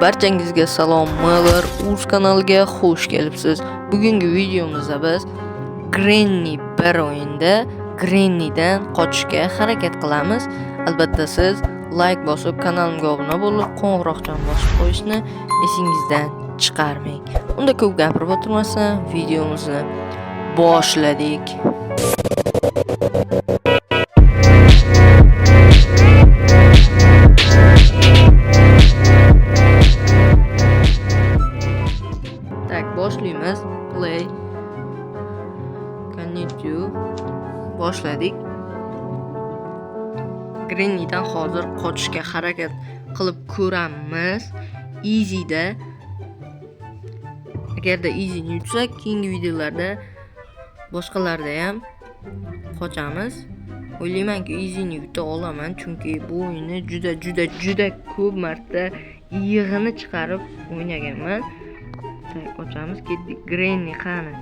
Barchangizga salom, Miller Uz kanaliga xush kelibsiz. Bugungi videomizda biz Granny 1 o'yinda Granny'dan qochishga harakat qilamiz. Albatta siz like bosib, kanalimga obuna bo'lib, qo'ng'iroqchani bosib qo'yishni esingizdan chiqarmang. Unda ko'p gapirib o'tirmasdan videomizni boshladik. Так, boshlaymiz. Play. Continue. Boshladik. Granny'dan hozir qochishga harakat qilib ko'ramiz. Easy'da. Agarda easy'ni yutsak, keyingi videolarda boshqalarda ham qochamiz. O'ylaymanki, easy'ni yuta olaman, chunki bu o'yinni juda juda juda ko'p marta yig'ini chiqarib o'ynaganman. Tak, ochamiz, ketdik. Granny qani?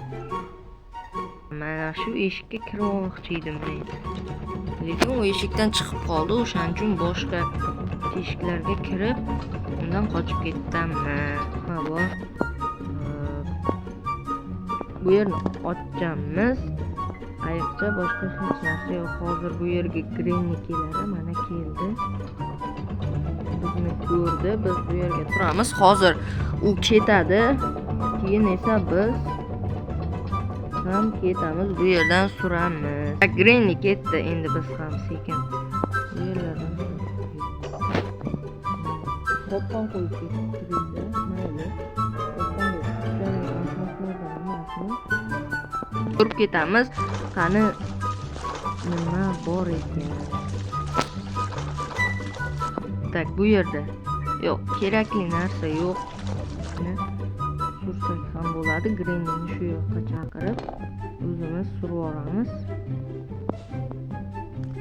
Mana shu eshikka kirib olmoqchi edim men. Lekin u eshikdan chiqib qoldi, o'shaning uchun boshqa teshiklarga kirib, undan qochib ketganman. Nima bor? Bu yerni ochamiz. Ayiqcha, boshqa hech narsa yo'q. Hozir bu yerga Granny keladi. Mana keldi. Bizni ko'rdi. Biz bu yerga turamiz. Hozir u ketadi. Keyin esa biz ham ketamiz. Bu yerdan suramiz. Granny ketdi. Endi biz ham sekin bu yerlardan qopqon qo'yib ketdi. Mayli. Qopqonga tushadigan ahmoqlardan emasmi? Ko'rib ketamiz. Qani nima bor ekan? Tak, bu yerda yo'q, kerakli narsa yo'q. Sursak ham bo'ladi. Granny'ni shu yoqqa chaqirib, o'zimiz surib yuboramiz.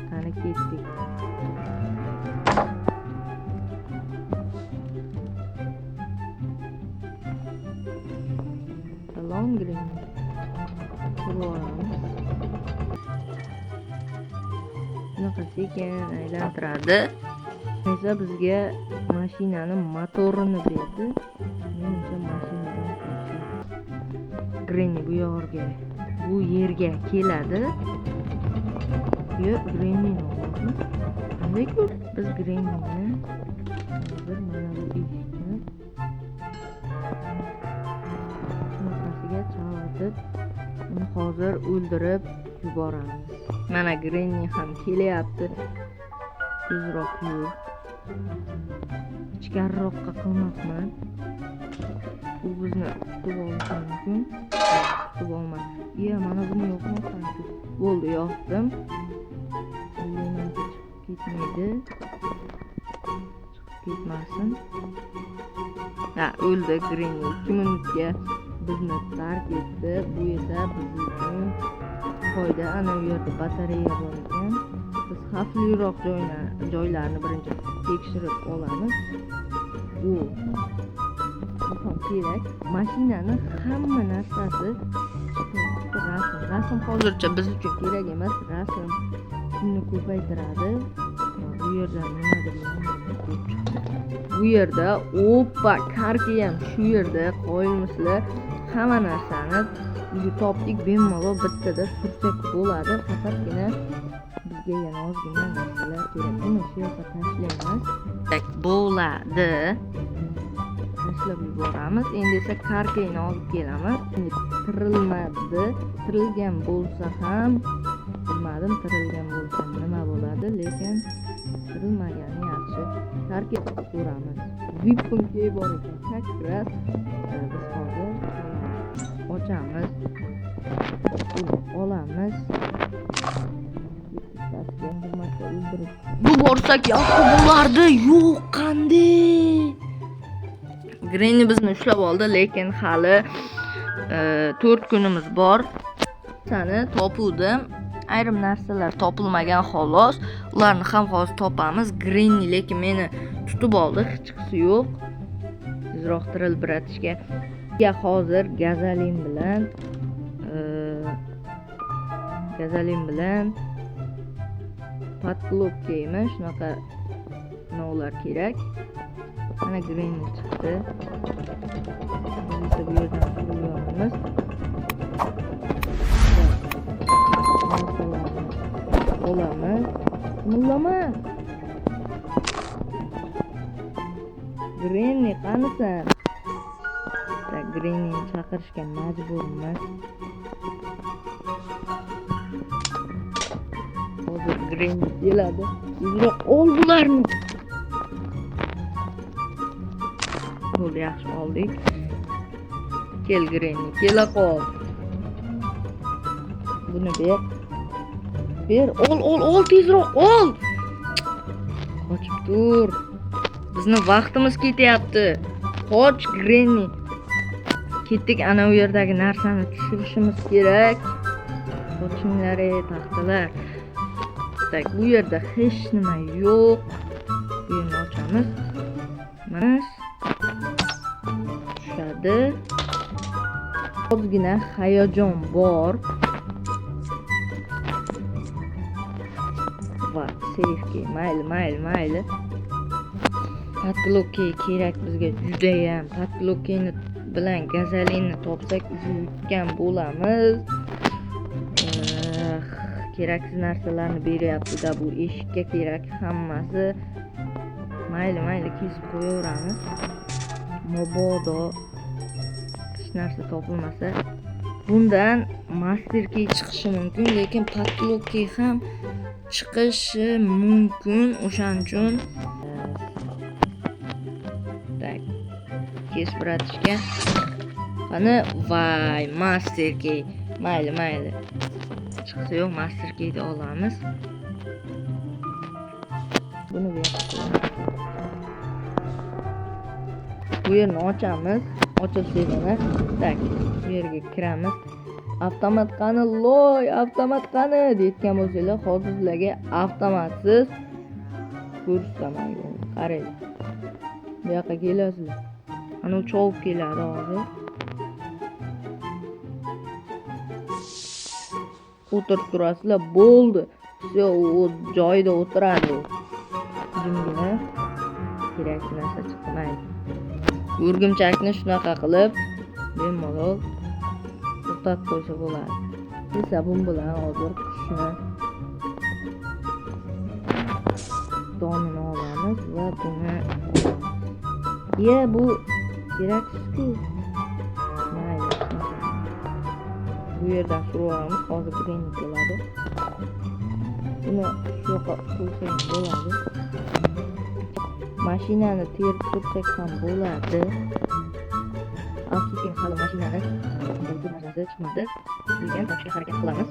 Qani ketdik. Salom Granny. Surib yuboramiz. Shunaqa sekin aylantiradi. Esa bizga mashinani motorini berdi. Menimcha mashinadan qochsak. Granny bu yerga, bu yerga keladi. Yo'q, Grannyni ovozi. Qanday ko'rdi? Biz Grannyni hozir mana bu eshikni shunaqasiga chalg'itib, uni hozir o'ldirib yuboramiz. Mana Granny ham kelyapti. Tezroq yur. Ichkariroqqa qilmabman. U bizni tutib olishi mumkin. Tutib olmadi. Iya, mana buni yoqmabman-ku. Bo'ldi, yoqdim. O'ylaymanki chiqib ketmaydi. Chiqib ketmasin. Ha, o'ldi Granny. 2 minutga bizni tark etdi. Bu esa biz uchun foyda. Ana u yerda batareya bor ekan. Biz xavfliroq joylarni birinchi tekshirib olamiz. Bu ham kerak. Mashinani hamma narsasi chiqyapti. Rasm, rasm hozircha biz uchun kerak emas. Rasm pulni ko'paytiradi. Bu yerda nimadir ko'p chiqdi. Bu yerda oppa, karka ham shu yerda qo'yilmisizlar. Hamma narsani topdik, bemalol bittada sursak bo'ladi. Faqatgina bizga yana ozgina narsalar kerak. Buni shu yoqqa tashlaymiz. Tak, bo'ladi. Tashlab yuboramiz. Endi esa karkayni olib kelamiz. Endi tirilmadi. Tirilgan bo'lsa ham bilmadim, tirilgan bo'lsa nima bo'ladi, lekin tirilmagani yaxshi. Karkay ko'ramiz. Vip'im bor ekan. Как раз biz hozir ochamiz. Buni olamiz. Bir marta o'ldirib bu borsak yaxshi bo'lardi. Yo'q, qanday? Granny bizni ushlab oldi, lekin hali 4 kunimiz bor. Sani topuvdim. Ayrim narsalar topilmagan xolos. Ularni ham hozir topamiz. Granny lekin meni tutib oldi, hechqisi yo'q. Tezroq tiril bratishga. Ya hozir gazalin bilan podklopkaymi shunaqa novlar kerak. Mana Granny chiqdi. Biz esa bu yerdan surib yuboramiz. Narsalarni olamiz. Mullama. Granny qanisan? Так, Grannyni chaqirishga majburmiz. Hozir Granny keladi. Tezroq ol bularni. Bo'ldi, yaxshi oldik. Kel Granny, kela qol. Buni ber. Ber, ol, ol, ol, tezroq ol. Qochib tur. Bizni vaqtimiz ketyapti. Qoch Granny. Ketdik, ana u yerdagi narsani tushirishimiz kerak. Qochinglar ey taxtalar. Так, bu yerda hech nima yo'q. Bu yerni ochamiz. Mana tushadi. Ozgina hayajon bor. Va seyfga mayli, mayli, mayli. Patloki kerak bizga judayam. Patlokini bilan gazolinni topsak yutgan bo'lamiz. Keraksiz narsalarni beryapti-da, bu eshikka kerak hammasi. Mayli, mayli, kesib qo'yaveramiz. Mabodo hech narsa topilmasa, bundan master key chiqishi mumkin, lekin patloki ham chiqishi mumkin. O'shaning uchun tak, kesib biratishga. Qani, vay, master key. Mayli, mayli. Chiqsa yo'q, master keyni olamiz. Buni bu yoqqa qo'yamiz. Bu yerni ochamiz. Ochilsa mana. Tak, bu yerga kiramiz. Avtomat qani, loy, avtomat qani deyotgan bo'lsanglar, hozir sizlarga avtomatsiz ko'rsataman. Qarang. Bu yoqqa kelasizlar. Ana u chovib keladi hozir. O'tirib turasizlar, bo'ldi. Всё, u joyida o'tiradi u. Jimgina kerakli narsa chiqmaydi. O'rgimchakni shunaqa qilib bemalol to'xtatib qo'ysa bo'ladi. Esa bu bilan hozir qushni donini olamiz va buni olamiz. Ye, bu keraksiz-ku. Mayli, bu yerdan surib olamiz. Hozir Granny keladi. Buni shu yoqqa qo'ysak bo'ladi. Mashinani terib tursak ham bo'ladi. Afsuski, hali mashinani narsasi chiqmadi. Lekin topishga harakat qilamiz.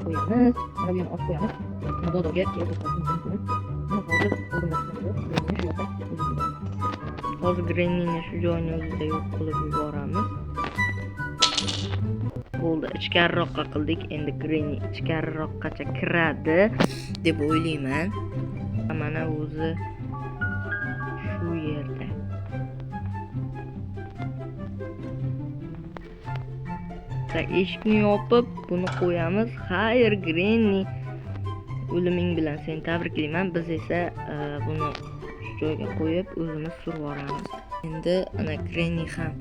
Buni qo'yamiz. Mana bu yerni ochib qo'yamiz. Mabodoga kelib to'xtatish mumkin. Buni hozir oldinda yo'q. Grannyni shu yoqqa hozir Grannyni shu joyni o'zida yo'q qilib yuboramiz. Bo'ldi, ichkariroqqa qildik. Endi Granny ichkariroqqacha kiradi deb o'ylayman. Mana o'zi shu yerda. Eshikni yopib, buni qo'yamiz. Xayr, Granny, o'liming bilan seni tabriklayman. Biz esa buni shu joyga qo'yib, o'zimiz surib yuboramiz. Endi ana Granny ham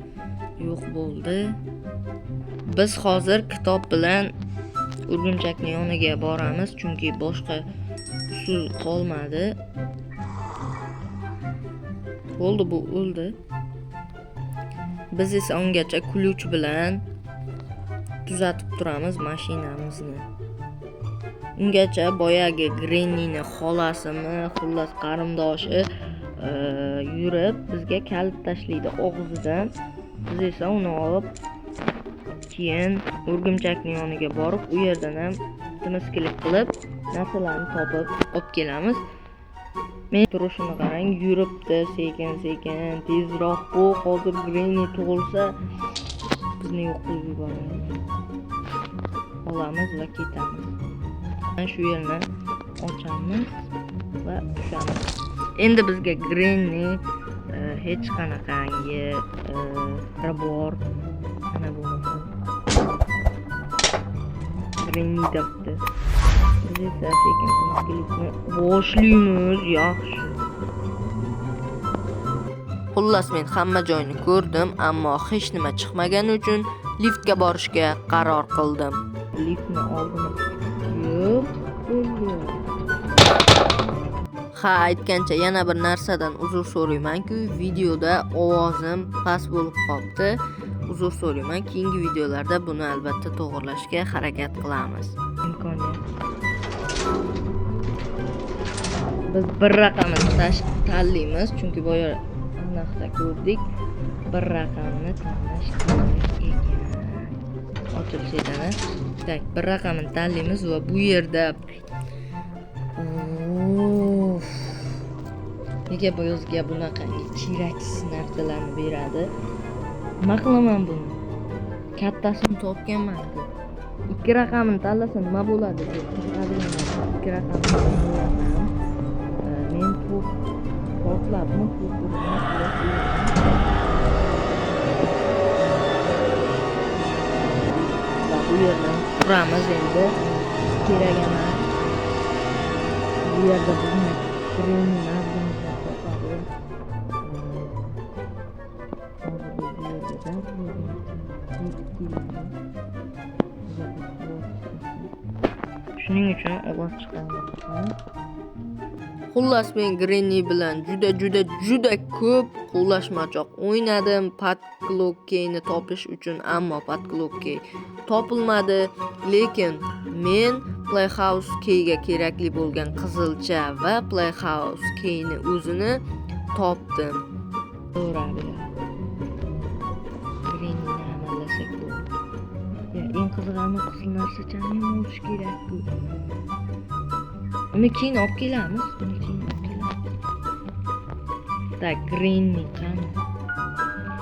yo'q bo'ldi. Biz hozir kitob bilan o'rgimchakning yoniga boramiz, chunki boshqa usul qolmadi. Bo'ldi, bu o'ldi. Biz esa ungacha ключ bilan tuzatib turamiz mashinamizni. Ungacha boyagi Grannyni xolasimi, xullas qarindoshi yurib bizga kalit tashlaydi og'zidan. Biz esa uni olib keyin o'rgimchakning yoniga borib, u yerdan ham timiskilik qilib narsalarni topib olib kelamiz. Men turishini qarang, yuribdi sekin-sekin, tezroq bu hozir Granny tug'ilsa bizni yo'q qilib yuboradi. Olamiz va ketamiz. Mana shu yerni ochamiz va tushamiz. Endi bizga Granny hech qanaqangi bor. Mana bo'lmasa Granny debdi. Biz esa sekin timiskilikni boshlaymiz. Yaxshi. Xullas, men hamma joyni ko'rdim, ammo hech nima chiqmagani uchun liftga borishga qaror qildim. Liftni oldini yo'q bo'ldi. Ha, aytgancha yana bir narsadan uzr so'rayman-ku, videoda ovozim past bo'lib qolibdi. Uzr so'rayman. Keyingi videolarda buni albatta to'g'rilashga harakat qilamiz. Imkoniyat. Biz bir raqamini tanlaymiz, chunki boya aniqda ko'rdik. Bir raqamini tanlash kerak ekan. Ochilsa. Tak, bir raqamini tanlaymiz va bu yerda Uff. Nega bu o'ziga bunaqangi keraksiz narsalarni beradi? Nima qilaman buni? Kattasini topganman-ku. Ikki raqamini tanlasa nima bo'ladi deb qiziqadigan narsa. Ikki raqamini tanlasam, men to'p portlabmi, to'p uribmi, va bu yerdan turamiz endi. Kerak emas. Bu yerda bizni Granny mavzumizdan topadi. Hozir biz bu yerda dars bo'lgan. Shuning uchun ovoz chiqarmayapman. Xullas, men Granny bilan juda juda juda ko'p quvlashmachoq o'ynadim padlock keyni topish uchun, ammo padlock key topilmadi. Lekin men Playhouse keyga kerakli bo'lgan qizilcha va Playhouse keyni o'zini topdim. To'g'ri. Grannyni amallasak bo'ldi. Ya, eng qizig'i qizil narsachani ham olish kerak-ku. Uni keyin olib kelamiz, uni keyin olib kelamiz. Tak, Granny qani?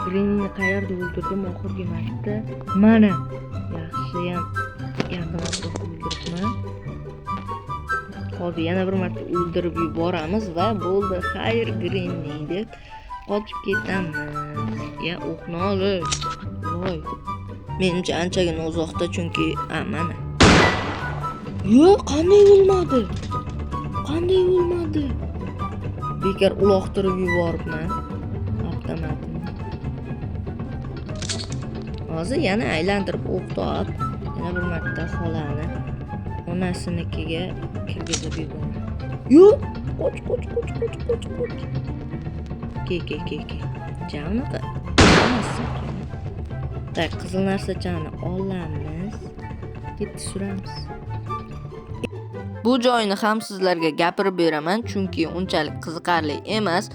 Grannyni qayerda o'ldirdim oxirgi marta? Mana. Yaxshiyam yaqin atrofda o'ldiribman. Hozir yana bir marta o'ldirib yuboramiz va bo'ldi. Xayr Granny deb qochib ketamiz. Ya, o'qni olib. Voy. Menimcha anchagina uzoqda, chunki mana. Yo'q, qanday o'lmadi? Qanday o'lmadi? Bekor uloqtirib yuboribman avtomatni. Hozir yana aylantirib o'q topib, yana bir marta xolani onasinikiga kirgizib yuboraman. Yo'q, qoch, qoch, qoch, qoch, qoch, qoch. Ke, ke, ke, ke. Ja unaqa. Tak, qizil narsachani olamiz. Ketdi, suramiz. Bu joyini ham sizlarga gapirib beraman, chunki unchalik qiziqarli emas.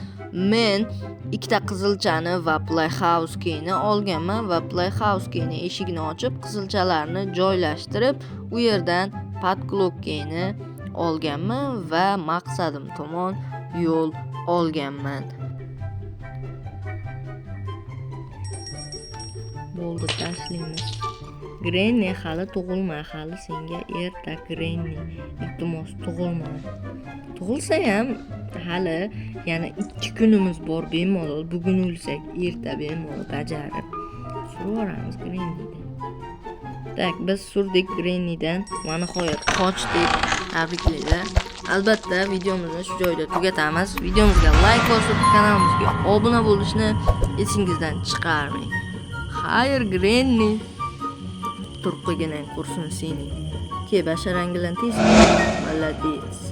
Men ikkita qizilchani va Playhouse keyni olganman va Playhouse keyni eshigini ochib, qizilchalarni joylashtirib, u yerdan padlock keyni olganman va maqsadim tomon yo'l olganman. Bo'ldi, tashlaymiz. Granny hali tug'ilma, hali senga erta Granny. Iltimos tug'ilma. Tug'ilsa ham hali yana 2 kunimiz bor, bemalol. Bugun o'lsak, erta bemalol bajarib suraveramiz Grannydan. Tak, biz surdik Grannydan va nihoyat qochdik. Tabriklaylar. Albatta videomizni shu joyda tugatamiz. Videomizga like bosib, kanalimizga obuna bo'lishni esingizdan chiqarmang. Xayr Granny. Turqigina qursin sening. Ke basharang bilan tez. Молодец.